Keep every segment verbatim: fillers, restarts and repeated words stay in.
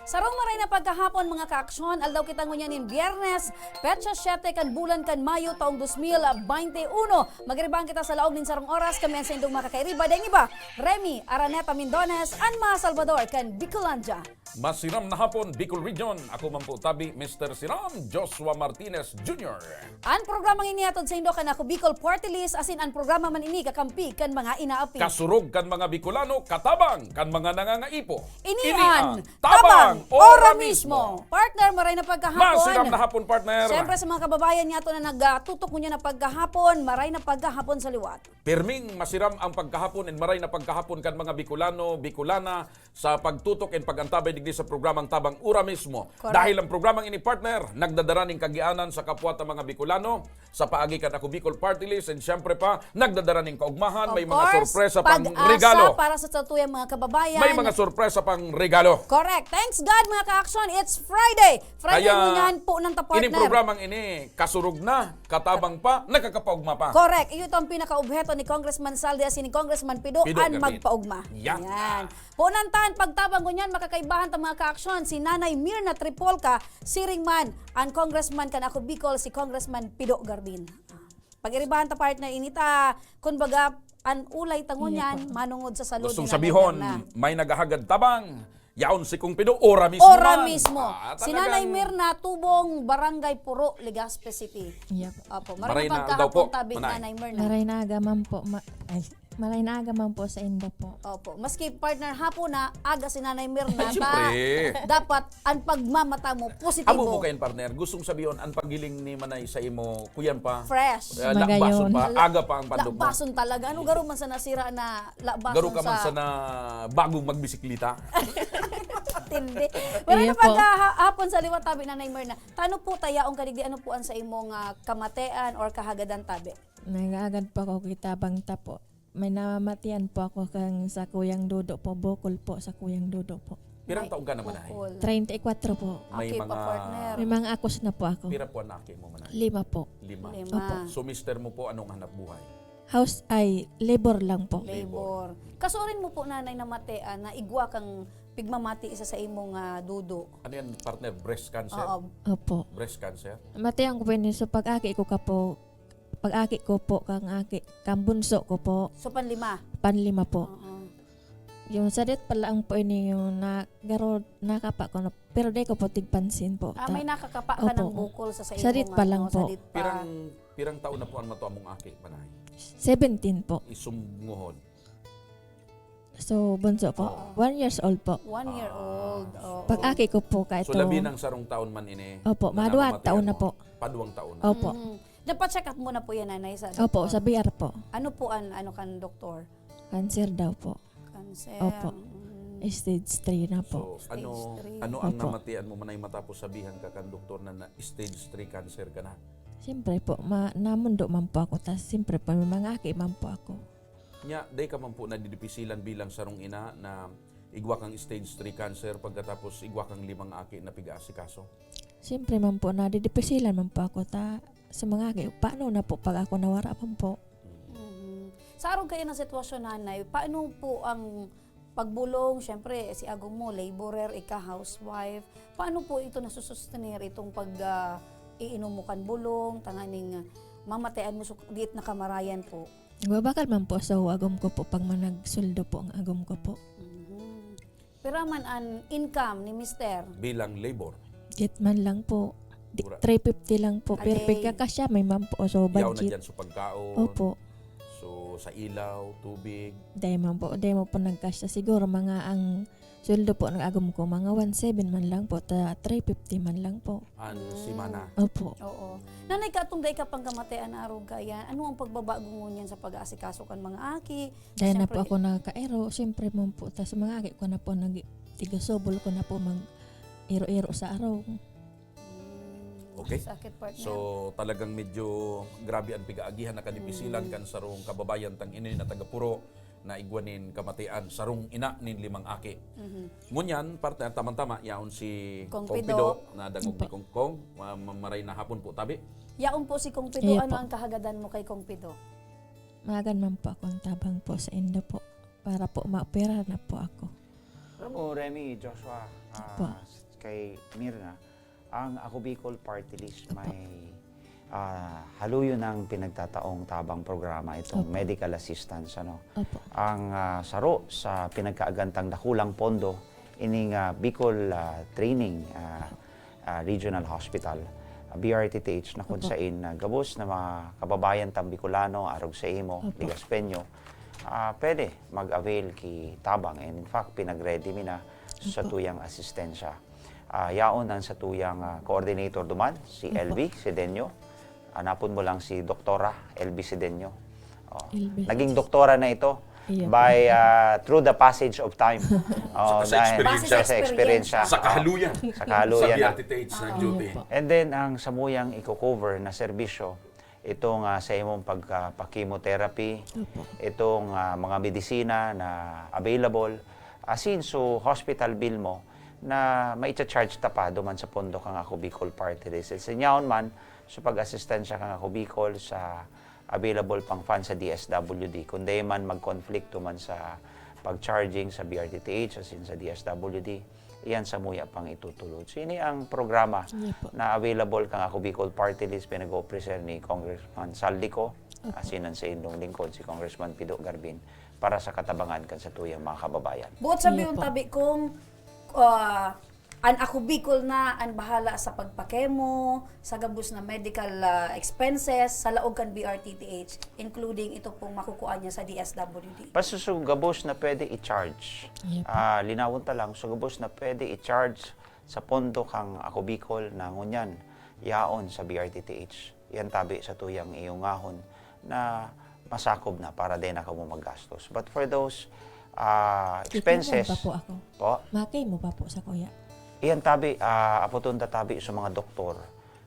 Sarong maray na pagkahapon, mga kaaksyon, aldaw kita ngunyan nin Biyernes, petsa siyete kan bulan kan Mayo, taong dos mil baynte uno. Magiribahan kita sa laog nin sarong oras, kami an saindong makakairiba, daing iba, Remy Araneta Mindones, an mga Salvador kan Bicolandia. Masiram na hapon, Bicol Region. Ako man po tabi, Mister Siram, Joshua Martinez Junior. An programang ini hatod saindo kan Ako Bicol Party List, asin an programa man ini kakampi kan mga inaapi. Kasurog kan mga Bicolano, katabang kan mga nangangaipo. Ini Ini an an Tabang Tabang Ora Ora Mismo. Mismo. Partner, maray na pagkahapon. Masiram na hapon, partner. Siyempre, sa mga kababayan niyato na nagtutok ngunyan na pagkahapon, maray na pagkahapon sa liwat. Pirming masiram ang pagkahapon and maray na pagkahapon kan mga Bicolano, Bicolana sa pagtutok and pag-antabay digdi sa programang Tabang Ora Mismo. Correct. Dahil ang programang ini, partner, nagdadara ning kagianan sa kapwa ta mga Bicolano, sa paagi kan Ako Bicol Party List, and siyempre pa, nagdadara ning kaugmahan, Of may mga course, sorpresa pang pag-asa regalo. Para sa satuyang mga kababayan. May mga sorpresa pang regalo. Correct. Thanks God, mga ka-action. It's Friday. Friday Kaya, ngunyan po ng ta, ining partner. Programang ini, kasurog na, katabang pa, nakakapaugma pa. Correct. Iyo ito ang pinaka-obheto ni Congressman Saldi asin ni Congressman Pido, Pido an Garbin. Magpaugma. Yan. Yan. Punan ta an pagtabang ngunyan, makakaibahan ta mga ka-action, si Nanay Mirna Tripolca, siring man an congressman kan Ako Bicol, si Congressman Pido Garbin. Pag-iribahan ta, partner, ini ta, kun baga, an ulay ta ngunyan, Iya po. Manungod sa salud Gustong ni Nanay sabihon, Mirna. May naghahagad tabang, yaon si Kong Pido, ora mismo Ora man. Mismo. Ah, Si Nanay talagang Mirna, tubong Barangay Puro, Legazpi City. Iya po. Opo, Maray maray na na aldaw pagkahapon po, tabi, Manay. Nanay Mirna. Maray na aga man po, ma-, ay, maray na aga man po sa inda po. Opo. Maski partner hapon na, aga si Nanay Mirna, Ay, ta, siyempre. Dapat an pagmamata mo, positibo. Amo mo kayan, partner. Gustong sabihon, an paghiling ni Manay sa imo, kuyan pa. Fresh. Eh, Magayon. Lakbason pa, Ala-, aga pa ang pandog mo. Lakbason talaga. Ano garo man sa nasira na lakbason Garo ka man sa sana bagong magbisiklita. Tindi. Pero Iya ano po. Pagkahapon sa liwat, tabi, Nanay Mirna, tano po ta yaong kadigdi, ano po an sa imong, ah, kamatean or kahagadan, tabi? Nag-aagad pa ko kita bang tapo. May namatian po ako kan sa Kuyang Dodo po, bukol po sa Kuyang Dodo po. Pirang May taon ka naman, Nay? Bukol. Treinta y cuatro po. May Aki pa, mga partner. May mga akos na po ako. Pira po an aki mo, Manay? Lima po. Lima. Lima. Opo. So, mister mo po, anong hanap buhay? House, ay, labor lang po. Labor. Labor. Kasuarin mo po, Nanay, namatian na igwa kang pigmamati isa sa imong, ah, dudo. Ano yan, partner? Breast cancer? Oo. Opo. Breast cancer? Matian ko po yun. So, pag-aki ko ka po, pag-aki ko po, kang aki, kang bunso ko po. So, panlima? Panlima po. Oo. Yung sadit pa lang po ini yung na, garo, nakapa ko na, pero di ko po tigpansin po. Ah, Ta-, may nakakapa ka Opo. Ng bukol sa, sa Sadit imo pa nga, lang no? Po. Sadit pa. Pirang, pirang taon na po ang mato among aki, Manay? Seventeen po. Isumngohon. So, bunso po, Oo. One years old po. One year Ah. old, oo. Pag-aki ko po, ka So, ito. Labi ng sarong taon man ini, Opo, na mga duwa namamatian taon na mo? Po. Paduwang taon na. Opo. Mhm. Napa-check up mo na po yan, Nanay, sa Opo, doktor? Sa B R po. Ano po an, ano kan doktor? Cancer daw po. Cancer. Opo. Mm. Stage three na po. So, ano, Stage three. Ano ang Opo. Namatian mo, Manay, matapos sabihan ka kan doktor na, na stage three cancer ka na? Siyempre po, ma-, namundo man po ako, tas siyempre po, may mga aki man po ako. Nya, dai ka man po nadidipisilan bilang sarong ina na igwa kang stage three cancer, pagkatapos igwa kang limang aki na pig-aasikaso? Siyempre man po, nadidipisilan man po ako ta, sa mga aki, paano na po pag ako nawara man po? Mm. Mhm. Sa arog kayo ng sitwasyon, Nanay, paano po ang pagbulong? Siyempre, si agom mo, laborer, ika, housewife. Paano po ito nasusustener, itong pag, ah, iinom mo kan bulong, tanganing, ah, mamatian mo, so, diit na kamarayan po? Nagbabakal man po sa agom ko po pag managsuldo po ang agom ko po. Mhm. Pira man an income ni mister? Bilang labor? Jet man lang po. Di, Mura. Three fifty lang po. A Pero day. Pagkakasya, may man po. So, Yaw na budget. Dyan sa pagkaon. Opo. So, sa ilaw, tubig. Dai man po, dai man po nagkasya. Siguro, mga ang sweldo po ng agom ko, mga one seven man lang po, ta three fifty man lang po. An Mm. simana. Opo. Oo. Nanay, katong dai ka pang kamatian na arog kaya, ano ang pagbabago ngunyan sa pag-aasikaso kan mga aki? Dahil na Siyempre, po ako nakakairo, siyempre man po, tas mga aki ko na po, nag-, tigasubol ko na po mag-iro-iro sa arog. Mm, Okay. Sakit, partner. So, talagang medyo grabe ang pigaagihan na kadipisilan Mm. kan sarong kababayan tang inoy na taga-Puro na igwa nin kamatian, sarong ina nin limang aki. Mhm. Ngunyan, partner, tamang-tama, yaon si Kong Kong Pido. Pido, na dangog ni Opo. Kong Kong. Ma-, ma-, maray na hapon po, tabi. Yaon po si Kong Pido. Iya Ano po. Ang kahagadan mo kay Kong Pido? Magan man po akong tabang po sa indo po para po maopera na po ako. Alam mo, Remy, Joshua, ah, Opo. Kay Mirna, ang Ako Bicol Party List Opo. May, ah, haluyo ng pinagtataong tabang programa itong Opo. Medical assistance, ano. Opo. Ang, ah, saro sa pinagkaagantang dakulang pondo, ining, ah, Bicol, ah, Training, ah, Opo. Ah, Regional Hospital, ah, B R T T H, na kung Opo. Sain, ah, gabos na mga kababayan tang Bicolano, arog sa imo, Opo. Ligaspeño, ah, pwede mag-avail ki tabang. And in fact, pinag-ready mi na sa Opo. Tuyang asistensya. Ah, yaon ang sa tuyang, ah, coordinator duman, si Opo. L V Sedeño. Hanapon mo lang si Doktora L V Sedeño. Oh. L V Sedeño. Naging doktora na ito Iyo po. By, ah, through the passage of time. Oh, Sa, sa dahil experience. Sa, sa experience. Sa kahaluyan. Sa kahaluyan Sa na. B R T T H na Ah, duty. Iyo po. And then, ang samuyang i-cover na serbisyo, itong, ah, sa imong pagka-, pa-chemotherapy, Opo. Itong, ah, mga medisina na available, asin so hospital bill mo na maicha-charge ta pa duman sa pondo kang Ako Bicol Party List. Sa inyaon man, sa pag-asistensya kang Ako Bicol sa available pang fund sa D S W D. Kung di man magkonflikto man sa pag-charging sa B R T T H asin sa D S W D, iyan samuya pang itutulod. So, ini ang programa Iya po. Na available kang Ako Bicol Party List, pinag-o-ofrecer ni Congressman Saldico, Opo. Asin ang sa indong lingkod, si Congressman Pido Garbin, para sa katabangan kan sa tuyang mga kababayan. Buot sabi Iya yung po. Tabi kung, ah, an Ako Bicol na an bahala sa pagpakemo, sa gabos na medical, ah, expenses, sa laog kan B R T T H, including ito pong makukuha niya sa D S W D. Basta so gabos na pwede i-charge. Iya po. Ah, linawon ta lang, so gabos na pwede i-charge sa pondo kang Ako Bicol na ngunyan, yaon sa B R T T H. Yan tabi sa tuyang iyong ngahon na masakob na para di na kamo maggastos. But for those, ah, Kikiwan expenses, pa po ako. Po? Makay mo pa po sa kuya? Iyan tabi, ah, aputon ta tabi sa mga doktor.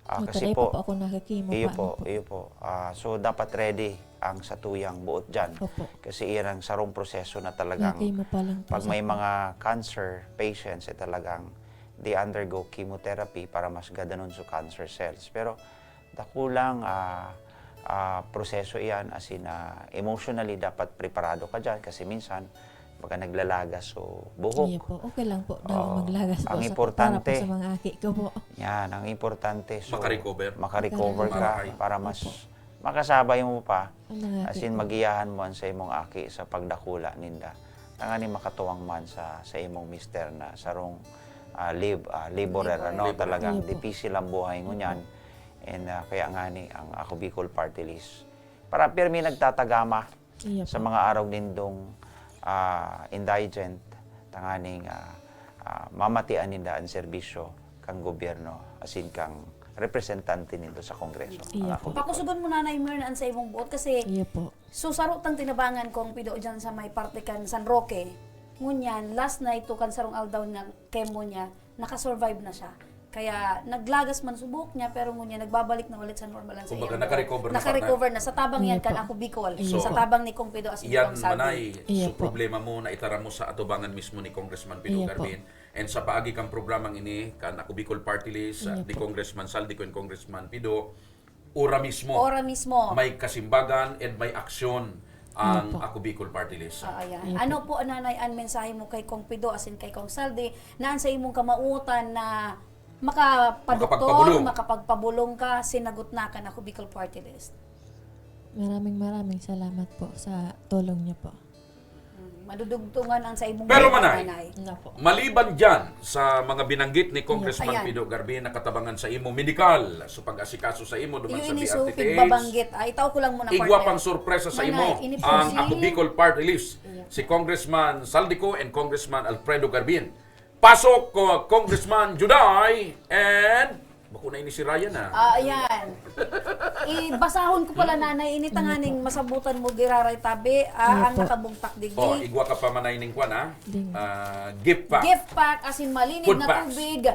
Ah, Mataray kasi pa po, po ako nakakimo iyo pa, po, ano po. Iyo po. Ah, so, dapat ready ang sa tuyang buot dyan. Opo. Kasi iyan ang sarong proseso na talagang Makay mo pa lang po pag sa may kuya. Mga cancer patients, eh, talagang they undergo chemotherapy para mas gadanon sa cancer cells. Pero dakulang, ah, ah, proseso iyan, as in, ah, emotionally dapat preparado ka diyan kasi minsan baga naglalagas so buhok. Iyo po, okay lang po daw Oo. Maglagas po Ang sa, importante, para po sa mga aki ko po. Yan, ang importante, so, Makarecover. Makarecover ka Makarecover. Para mas Opo. Makasabay mo pa, Ang mga as in, aki ko. Magiyahan mo an sa imong aki sa pagdakula ninda. Tanganing makatuwang man sa, sa imong mister na sarong, ah, lib-, ah, laborer, Laborer. Ano, Laborer. Talagang Iyo po. Difícil ang buhay ngunyan. Iyo po. And, ah, kaya nga ni ang Ako Bicol Party List, para pirmi nagtatagama Iyo sa po. Mga araw nindong, ah, indigent, tanganing, ah, ah, mamatian ninda ang serbisyo kang gobyerno, as in kang representante nindo sa Kongreso. Iyo Ang Ako po. Bicol. Pakusugon mo, Nanay Mirna, an sa imong buot kasi Iyo po. So, saro tang tinabangan kong pido dyan sa may parte kan San Roque. Ngunyan, last night to kan sarong aldaw na chemo niya, nakasurvive na siya. Kaya naglagas man subok niya, pero ngunyan nagbabalik na ulit sa normal ang sa Kumbaga, iyang nakarecover na, nakarecover partner. Na. Sa tabang yan Iyo kan po. Ako Bicol. Iyo Sa po. Tabang ni Kong Pido asin ni Yan, Kong Saldi. Manay, Iyo so po. Problema mo na itaramo sa atubangan mismo ni Congressman Pido Iyo po. Garbin. And sa paagi kang programang ini, kan Ako Bicol Party List, Iyo ni po. Congressman Saldi ko and Congressman Pido, ora mismo. Ora mismo. May kasimbagan and may aksyon ang Opo. Ako Bicol Party List. Oo, yan. Opo. Ano po, Nanay, ang mensahe mo kay Kong Pido asin kay Kong Saldi na ang sa imong kamautan na makapadoktor, Makapagpabulong. Makapagpabulong ka, sinagot na kan Ako Bicol Party List? Maraming, maraming salamat po sa tulong niyo po. Hmm, madudugtungan ang sa imong Pero, buhay, Manay, Nanay. Opo. Maliban dyan sa mga binanggit ni Congressman Ayan. Pido Garbi na katabangan sa imo, medikal, so pag-asikaso sa imo duman Iyo sa ini, so, B R T T H, pigbabanggit. Ay, tao ko lang muna, igwa partner. Pang sorpresa sa Nanay, imo, ini po ang si Ako Bicol Party List, Iya. si Congressman Saldico and Congressman Alfredo Garbin. Pasok ko, Congressman Juday and bako na ini si Ryan, ah. Ah, ayan. Ibasahon ko pala, Nanay, ini tanganing masabutan mo giraray tabi, ah, ang Opo. Nakabugtak digdi. Oh, igwa ka pa manay ning kwan, ah. Ding. Ah, gift pack. Gift pack, asin malinig Food na packs. Tubig.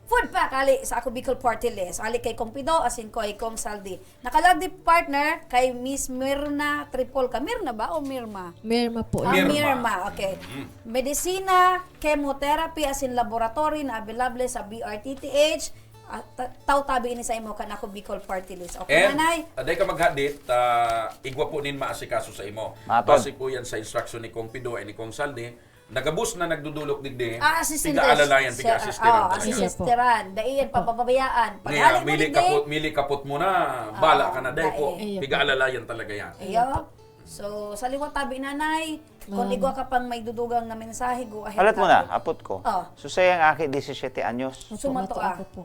Food pack, ali sa Ako Bicol Party List. Ali kay Kong Pido, asin ko ay Kong Saldi. Nakalagdi, partner, kay Miss Mirna Tripolca. Mirna ba o Mirma? Mirma po. Ah, Mirma. Mirma, okay. Mm. Medisina, chemotherapy, asin laboratory na available sa B R T T H. Ah, ta-, tautabi ini sa imo kan Ako Bicol Party List. Okay, And, Nanay? Aday ka maghadit, ah, igwa po nin maasikaso sa imo. Matod. Base po yan sa instruction ni Kong Pido ay ni Kong Saldi. Nagabos na nagdudulok digdi, Ah, assistant piga-alalayan, teacher. piga-assistant Ah, talaga. assistant. Dai yan Opo. pababayaan. Ngayon, Paghali mo mili digdi, kapot, mili kapot mo na, bala ka na, dai po. dai. Piga-alalayan talaga yan. Iyo. So, sa liwat tabi, nanay, kung Ma'am. igwa ka pang may dudugang na mensahe, go ahead Alat mo lang. na, apot ko. Oh. So, saya ang aki, disisiyete anyos. Opo, Sumato mato ah. Ako po.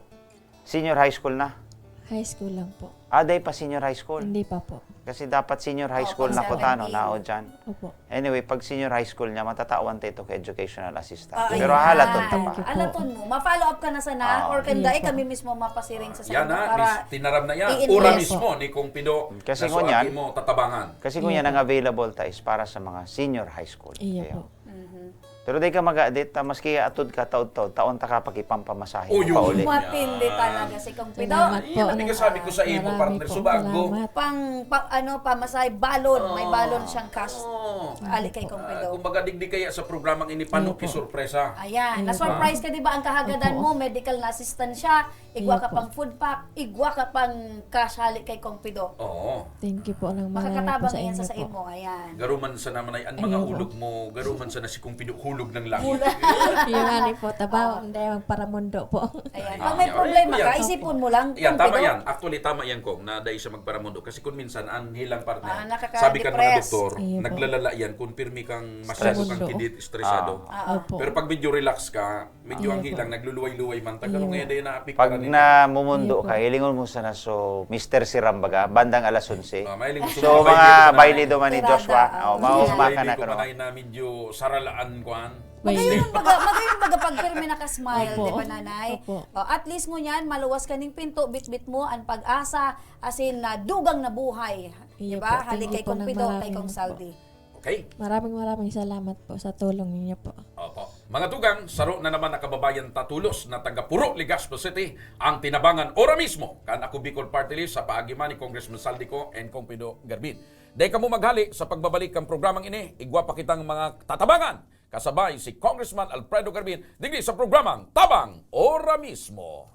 Senior high school na. High school lang po. Ah, dai pa senior high school. Hindi pa po. Kasi dapat senior high Oh, school pag na ko seventeen. Tano, nao dyan. Opo. Anyway, pag senior high school niya, matatawan ta ito ka educational assistance. Ah, Pero ayan. halaton ta pa. Thank you po. Alaton mo. Ma-follow up ka na sana. Ah. Or kanda Yes, eh, kami po. mismo mapasiring sa Yan sa'yo na, para mis- tinaram na yan. i-invest. Ora Yes, mismo po. ni Kong Pido. Kasi Na ngunyan, suwagi mo, tatabangan. Kasi ngunyan, Iya ang po. available ta is para sa mga senior high school. Iya Ayan. po. Mhm. Pero di ka mag-adit, ta, maski atod ka taod-taod, taon ta ka pagkipampamasahe Oh, mo yun. pauli. Matindi talaga si Kong Pido. Salamat Yan po, ang Nanay. nagsasabi ko sa imo, Marami partner, pong subago. salamat. Pang, pa, ano, pamasahe, balon. May Oh. Balon siyang cash. Oh. Ali kay Kong Ah, Pido. kumbaga, digdi kaya sa programang ini, paano Opo. kisurpresa? Ayan. Ayun Na-surprise ka, di ba, ang kahagadan Opo. mo, medical na assistant siya, igwa ka Opo. pang food pack, igwa ka pang cash hali kay Kong Pido. Oo. Thank you po ng marami po Makakatabang sa yan inyo sa po. imo. Ayan. Garuman sana man ay ang mga Ayun. hulog mo, garuman sana si Kong Pido hulog ng langit. Hulog. Yun nga ni po, tabaw, hindi magparamundo po. Ayan. Ay, Pag may ay, problema ay, ka, ay. isipon mo lang. Yan, Kong tama Pido. yan. Actually, tama yan, Kong, na dahil sa magparamundo. Kasi kung minsan, ang hilang partner, Ah, nakaka-depress. sabi ka ng mga doktor, Ayun po. naglalala yan kung pirmi kang Stress. masyado kang kidit, estresado. Ah, ah. Opo. Pero pag medyo relax ka, medyo ang Ayun po. hilang, nagluluway-luway man. Tagano Ayun ngayon po. dahil naapekto Pag na nila. namumundo Ayun po. ka, hilingon mo sana so Mister Siram baga, bandang alas onse. Ah, mahiling gusto So, mo, mga baile ko na baile eh. duman ni Joshua. Tirada. Oh, mauma Yes. ka Baile na ko kano. na eh na medyo saralaang kwan. Baile. Magayon baga, magayon baga pag pirmi na ka-smile, Opo. di ba, Nanay? Opo. O, at least ngunyan, maluwas ka ning pinto, bitbit mo, ang pag-asa, asin na dugang na buhay. Di Iyo ba? po. Hali Thank kay you po Kong ng Pido, kay maraming Kong po. Saldi. Okay? Maraming maraming salamat po sa tulong ninyo po. Opo. Mga tugang, saro na naman na kababayan ta tolos na taga Purok, Legazpi City, ang tinabangan ora mismo kan Ako Bicol Party List sa paagi man ni Congressman Saldi Co and Kong Pido Garbin. Dai kamo maghali, sa pagbabalik kan programang ini, igwa pa kitang mga tatabangan kasabay si Congressman Alfredo Garbin digdi sa programang Tabang Ora Mismo.